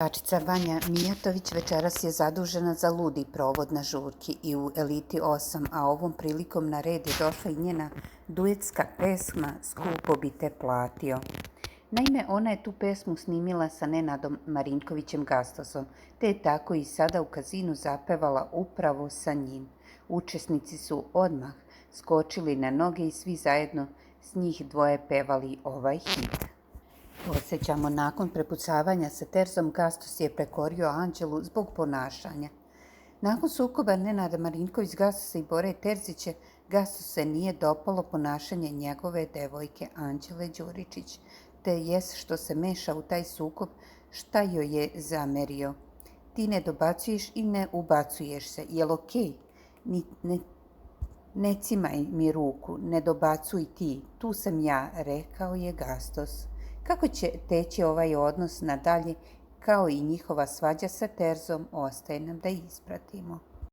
Pevačica Vanja Mijatović večeras je zadužena za ludi provod na žurki i u Eliti 8, a ovom prilikom na red je došla i njena duetska pesma Skupo bi te platio. Naime, ona je tu pesmu snimila sa Nenadom Marinkovićem Gastosom, te je tako i sada u kazinu zapevala upravo sa njim. Učesnici su odmah skočili na noge i svi zajedno s njih dvoje pevali ovaj hit. Podsjećamo, nakon prepucavanja sa Terzom, Gastos je prekorio Anđelu zbog ponašanja. Nakon sukoba Nenada Marinković Gastosa i Bore Terzića, Gastos se nije dopalo ponašanje njegove devojke Anđele Đuričić, te jes što se meša u taj sukob, šta joj je zamerio. Ti ne dobacuješ i ne ubacuješ se, jel okej? Ne cimaj mi ruku, ne dobacuj ti, tu sam ja, rekao je Gastos. Kako će teći ovaj odnos nadalje, kao i njihova svađa sa Terzom, ostaje nam da ispratimo.